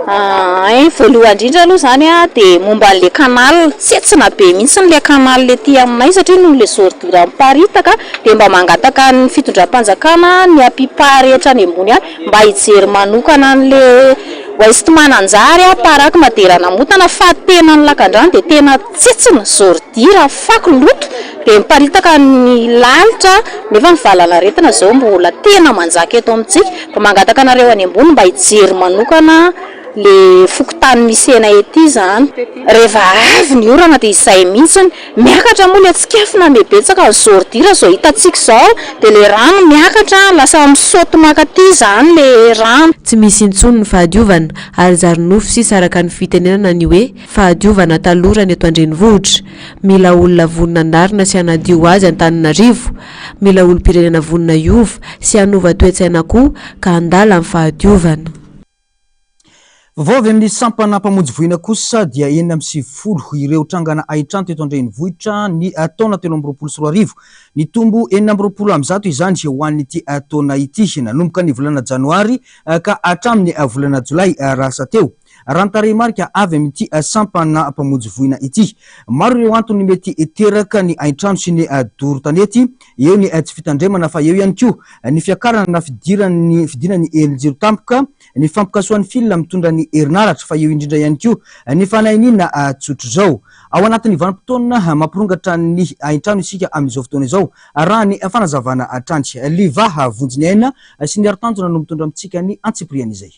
Hay, voalohany indrindra aloha izany dia momba an'ilay canal, tsentsina be mihitsy ilay canal ety aminay satria noho ilay ordure miparitaka dia mba mangataka ny fitondram-panjakana ny APIPA rehetra any ambony any mba hijery manokana an'ilay Ouest Mananjary, Paraky, Madera Namotana fa tena ny lakandrano dia tena tsentsina, ordure, fako, loto dia miparitaka ny lalitra nefa ny valanaretina izao mbola tena manjaka eto amintsika. Mba mangataka anareo any ambony mba hijery manokana le fokontany misy anay ety zany. Rehefa avy ny orana dia izay mihitsiny, miakatra moa le tsikafona me betsaka ny ordure zao hitantsika izao dia le rano miakatra lasa misaoty mankaty zany le rano. Tsy misy intsony ny fahadiovana ary zary nofy sisa araka ny fitenenana ny hoe fahadiovana talorana eto an-drenivohitra. Mila olona vonona hanarina sy hanadio azy Antananarivo. Mila olom-pirenena vonona hiova sy hanova toe-tsaina koa ka handala ny fahadiovana. Vaovao avy amin'ny sampana mpamonjy voina kosa dia 96 ireo trangana haintrano teto an-drenivohitra ny taona 2023. Nitombo 126 izany ho an'ity taona ity nanomboka ny volana janoary ka hatramin'ny volana jolay lasa teo. Raha ny tarehimarika avy amin'ity sampana mpamonjy voina ity. Maro ireo antony mety hiteraka ny haintrano sy ny doro tanety, eo ny tsy fitandremana fa eo ihany koa ny fiakarana na fidiran'ny fidinan'ny herin-jiro tampoka, ny fampikasohan'ny fil mitondra ny herinaratra fa eo indrindra ihany koa ny fanahiniana tsotr'izao. Ao anatin'ny vanim-potoana mampirongatra ny haintrano isika amin'izao fotoana izao, raha ny fanazavana hatrany. Liva Vonjy ny Aina sy ny Haritanjona no mitondra amintsika ny antsipirian'izay.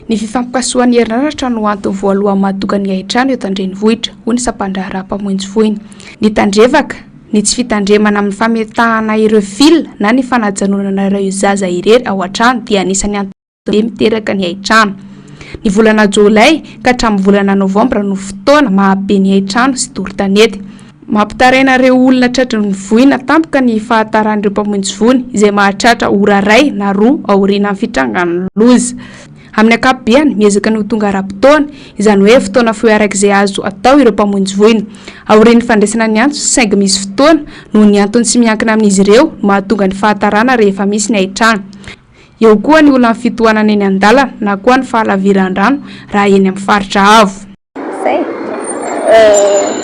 Ny fifampikasohan'ny herinaratra no antony voalohany mahatonga ny haintrano eto an-drenivohitra, hoy ny sampandraharaha mpamonjy voina. Ny tandrevaka, ny tsy fitandremana amin'ny fametahana ireo fil na ny fanajanonana ireo zaza irery ao an-trano dia anisan'ny antony be miteraka ny haintrano. Ny volana jolay ka hatramin'ny volana novambra no fotoana mahabe ny haintrano sy doro tanety. Mampitaraina ireo olona tratry ny voina tampoka ny fahataran'ireo mpamonjy voina, izay mahatratra ora iray na roa aorianan'ny fitrangan'ny loza. Amin'ny ankapobeny, miezaka ny ho tonga ara-potoana, izany hoe fotoana fohy araka izay azo atao ireo mpamonjy voina. Aorian'ny fandraisana ny antso, saingy misy fotoana, noho ny antony tsy miankina amin'izy ireo, no mahatonga ny fahatarana rehefa misy ny haintrano. Eo koa ny olan'ny fitohanana eny an-dalana na koa ny fahalaviran-drano raha eny amin'ny faritra avo. Zay.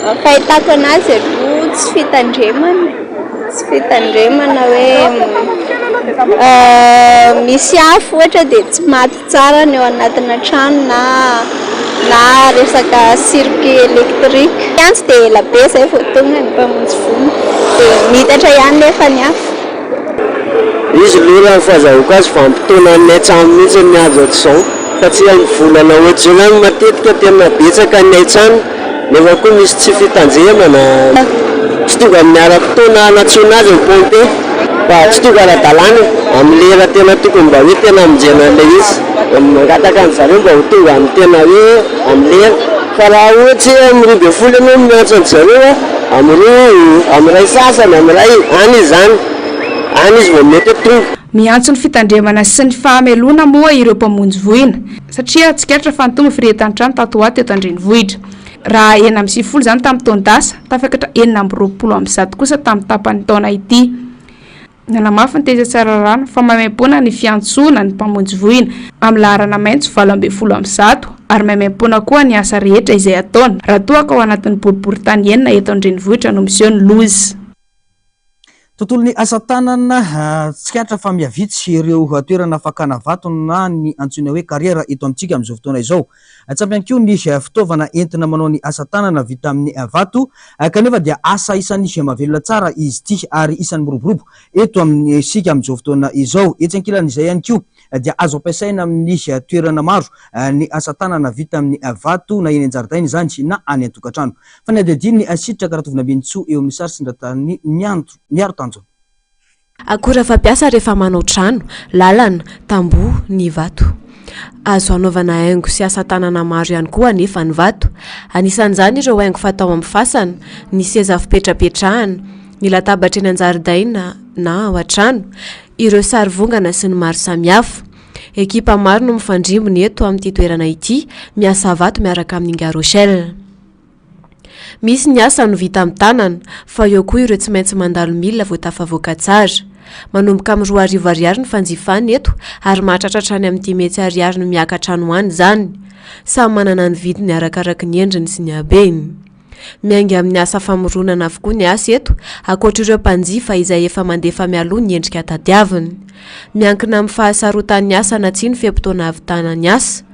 Ny fahitako anazy aloha tsy fitandremana, tsy fitandremana hoe misy afo ohatra dia tsy maty tsara ny ao anatina trano na na resaka circuit électrique. Miantso dia ela be izay vao tonga ny mpamonjy voina dia miitatra ihany nefa ny afo. Izy aloha raha ny fahazahoako azy vanim-potoanan'ny haintrano mihitsy ny andro ohatr'izao fa tsy amin'ny volana ohatr'izao izany matetika tena betsaka ny haintrano nefa koa misy tsy fitandremana, tsy tonga amin'ny ara-potoana hanantsoana azy ny pompier fa tsy tonga ara-dalàna e, amin'ny lera tena tokony mba hoe tena hamonjena an'ilay izy, mangataka an-dry zareo mba ho tonga amin'ny tena hoe amin'ny lera fa raha ohatsy hoe amin'ny 12 ianao no miantso an-dry zareo a, Amin'ny roa, amin'ny iray sasany, amin'ny iray, any izy izany. Any izy vao mety hoe tonga. Miantso ny fitandremana sy ny fahamelona moa ireo mpamonjy voina, satria tsikaritra fa nitombo firehetan-trano tato ho ato teto an-drenivohitra. Raha 96 izany tamin'ny taon-dasa, tafakatra 126 kosa tamin'ny tapany taona ity. Nanamafy ny tetsy Tsararano fa maimaimpoana ny fiantsoana ny mpamonjy voina amin'ny laharana maitso 118 ary maimaimpoana koa ny asa rehetra izay ataony raha toa ka ao anatin'ny boriborintany enina eto an-drenivohitra no miseho ny loza. Tontolon'ny asa tanana, tsikaritra fa mihavitsy ireo toerana fakana vato na ny antsoina hoe carrière eto amintsika amin'izao fotoana izao. Tsy ampy ihany koa ny fitaovana entina manao ny asa tanana vita amin'ny vato kanefa dia asa isan'ny mahavelona tsara izy ity ary isan'ny miroborobo eto amintsika amin'izao fotoana izao. Etsy ankilan'izay ihany koa dia azo ampiasaina amin'ny toerana maro ny asa tanana vita amin'ny vato na eny an-jaridaina izany na any an-tokantrano. Fanadihadian'ny Sitraka Ratovinambinintsoa eo amin'ny sary sy ny ratan'ny Miaro Tanjona. Akora fampiasa rehefa manao trano, lalana, tamboho, ny vato. Azo anaovana haingo sy asa tanana maro ihany koa anefa ny vato. Anisan'izany ireo haingo fatao amin'ny fasana, ny seza fipetrapetrahana, ny latabatra eny an-jaridaina na ao an-trano, ireo sary vongana sy ny maro samihafa. Ekipa maro no mifandrimbona eto amin'ity toerana ity, miasa vato miaraka amin'Ingahy Rochelle. Misy ny asa no vita amin'ny tanana, fa eo koa ireo tsy maintsy mandalo milina vao tafavoaka tsara. Manomboka amin'ny 2000 ariary ny fanjifana eto ary mahatratra hatrany amin'ny 500 ariary no miakatra any ho any izany. Samy manana ny vidiny arakaraky ny endriny sy ny habeny. Miainga amin'ny asa famoronana avokoa ny asa eto, ankoatra ireo mpanjifa izay efa mandefa mialoha ny endrika tadiaviny. Miankina amin'ny fahasarotan'ny asa na tsia ny fe-potoana hahavitana ny asa.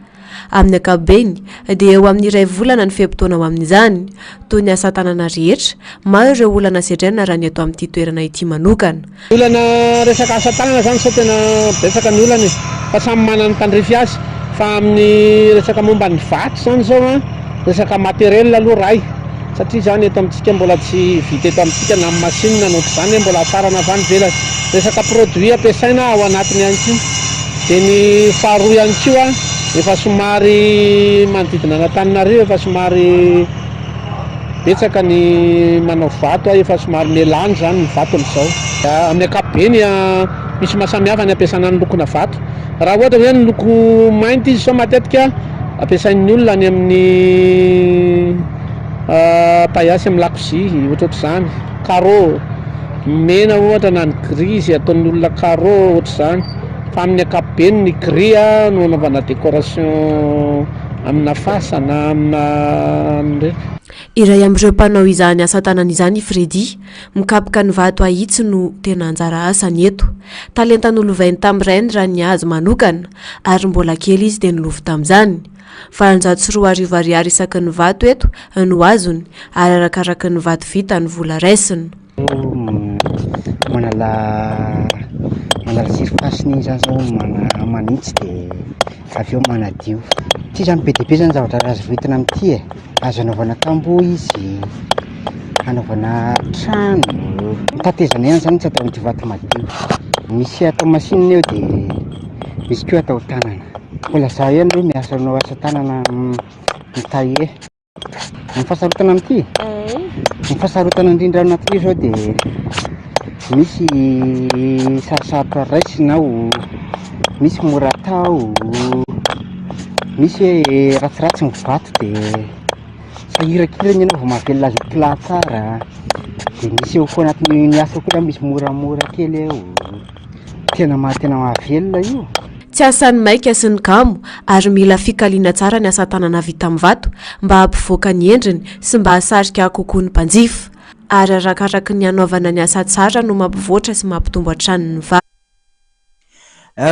Amin'ny ankapobeny, dia eo amin'ny iray volana ny fe-potoana ho amin'izany. Toy ny asa tanana rehetra, maro ireo olana sedraina raha ny eto amin'ity toerana ity manokana. Ny olana resaka asa tanana zany sao tena betsaka ny olana e, fa samy manana ny tandrify azy, fa amin'ny resaka momba ny vato zany zao an, resaka matériel aloha ray, satria zany eto amintsika mbola tsy vita eto amintsika na ny machine na ohatr'izany mbola hafarana avy any ivelany, resaka produit ampiasaina ao anatiny ihany koa, dia ny faharoa ihany koa efa somary manodidina an'Antananarivo efa somary betsaka ny manao vato efa somary mihalany zany ny vato amin'izao. Amin'ny ankapobeny misy maha samihafa ny ampiasana ny lokona vato, raha ohatra hoe ny loko mainty izy zao matetika ampiasain'ny olona any amin'ny paillasse amin'ny lakozia ohatrohatr'izany, carreau, mena ohatra na ny gris izay ataon'ny olona carreau ohatr'izany, fa amin'ny ankapobeny ny gris no anaovana décoration amina fasana amina an'ireny. Iray amin'ireo mpanao izany asa tanana izany i Freddy. Mikapoka ny vato ahitsy no tena anjara asany eto. Talenta nolovainy tamin'ny rainy raha ny azy manokana, ary mbola kely izy dia nilofo tamin'izany. 2800 ariary isaky ny vato eto no azony, ary arakaraky ny vato vita ny vola raisina. Manala manala surface iny zany zao manitsy de avy eo manadio. Ity zany be dia be zany zavatra azo entina amin'ity e, azo anaovana tamboho izy, anaovana trano, ny tatezana ihany zany tsy atao amin'ity vato madio. Misy atao machine eo de misy koa atao tanana. Mbola za ihany aloha miasa manao asa tanana mi-tailler. Ny fahasarotana amin'ity? Ny fahasarotana indrindra anatin'io zao de misy sarosarotra raisina ao, misy mora atao, misy hoe ratsiratsy ny vato de sahirakirana ianao vao mahavelona azy ho plat tsara, de misy eo koa anatin'ny asa koa zany misy moramora kely eo. Tena maha tena mahavelona io. Tsy asan'ny maika sy ny kamo ary mila fikaliana tsara ny asa tanana vita amin'ny vato mba hampivoaka ny endriny sy mba hahasarika kokoa ny mpanjifa. Ary arakaraky ny hanaovana ny asa tsara no mampivoatra sy mampitombo hatrany ny va.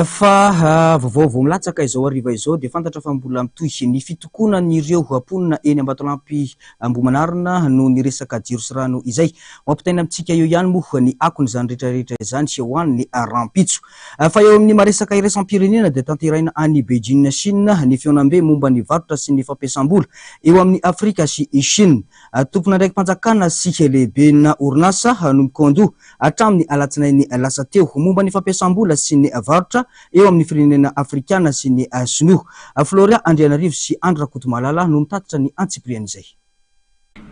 Fa vaovao vao milatsaka izao hariva izao dia fantatra fa mbola mitohy ny fitokonan'ireo mponina eny Ambatolampy Ambohimanarina noho ny resaka jiro sy rano izay. Ho ampitaina amintsika eo ihany moa ny akon'izany rehetra rehetra izany ho an'ny rahampitso. Fa eo amin'ny maresaka iraisam-pirenena dia tanteraina any Beijing Chine ny fihaonambe momba ny varotra sy ny fampiasam-bola eo amin'i Afrika sy i Chine. Tompon'andraiki-panjakana sy lehibena orinasa no mikaondoha hatramin'ny alatsinainy lasa teo momba ny fampiasam-bola sy ny varotra eo amin'ny firenena afrikana sy ny sinoa. Florian Andrianarivo sy Andry Rakotomalala no mitatitra ny antsipirian'izay.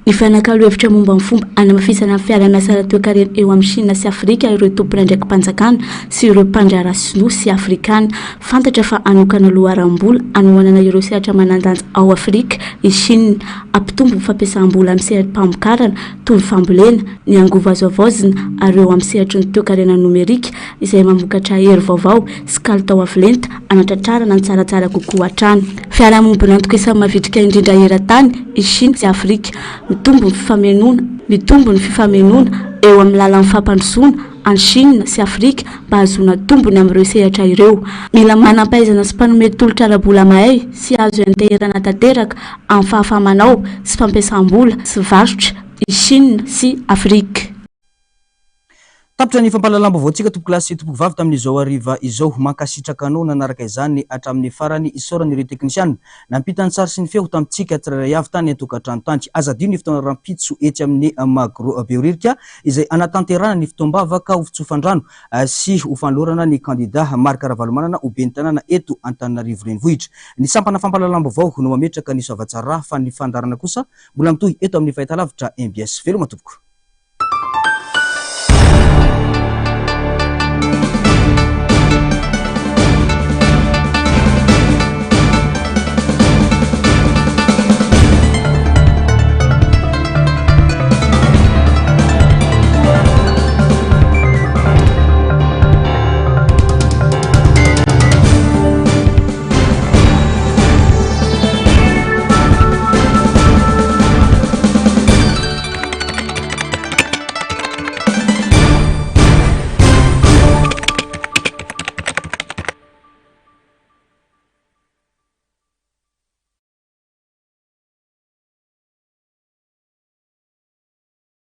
Nifanakalo hevitra momba ny fomba hanamafisana ny fiaraha-miasa ara-toekarena eo amin'i Shina sy Afrika ireo tompon'andraiki-panjakana sy ireo mpandraharaha sinoa sy afrikana. Fantatra fa hanokana loharanom-bola hanohanana ireo sehatra manan-danja ao Afrika i Shina. Hampitombo ny fampiasam-bola amin'ny seha-pamokarana toy ny fambolena, ny angovo azo havaozina ary eo amin'ny sehatry ny toekarena nomerika izay mamokatra hery vaovao sy kalitao avo lenta hanatratrarana ny tsaratsara kokoa hatrany. Fiarahamombon'antoka isan'ny mavitrika indrindra eran-tany i Shina sy Afrika. Mitombo ny fifamenoana Mitombo ny fifamenoana eo amin'ny lalan'ny fampandrosoana an'i Shina sy Afrika mba hahazoana tombony amin'ireo sehatra ireo. Mila manam-pahaizana sy mpanome tolotra ara-bola mahay sy azo ianteherana tanteraka amin'ny fahafaha-manao sy fampiasam-bola sy varotra i Shina sy Afrika. Tapitra ny fampahalalam-baovaontsika tompokolahy sy tompokovavy tamin'izao hariva izao. Mankasitraka anao nanaraka izany hatramin'ny farany. Isaorana ireo teknisiana nampita ny sary sy ny feo tamintsika tsirairay avy tany an-tokantrano tany. Aza adino ny fotoana rahampitso etsy amin'ny Magro Behoririka izay hanatanterahana ny fotoam-bavaka ho fitsofan-drano sy ho fanolorana ny kandida Marc Ravalomanana ho ben'ny tanàna eto Antananarivo Renivohitra. Ny sampana fampahalalam-baovao no mametraka ny soavatsara fa ny fandaharana kosa mbola mitohy eto amin'ny fahitalavitra mbs. Veloma tompoko.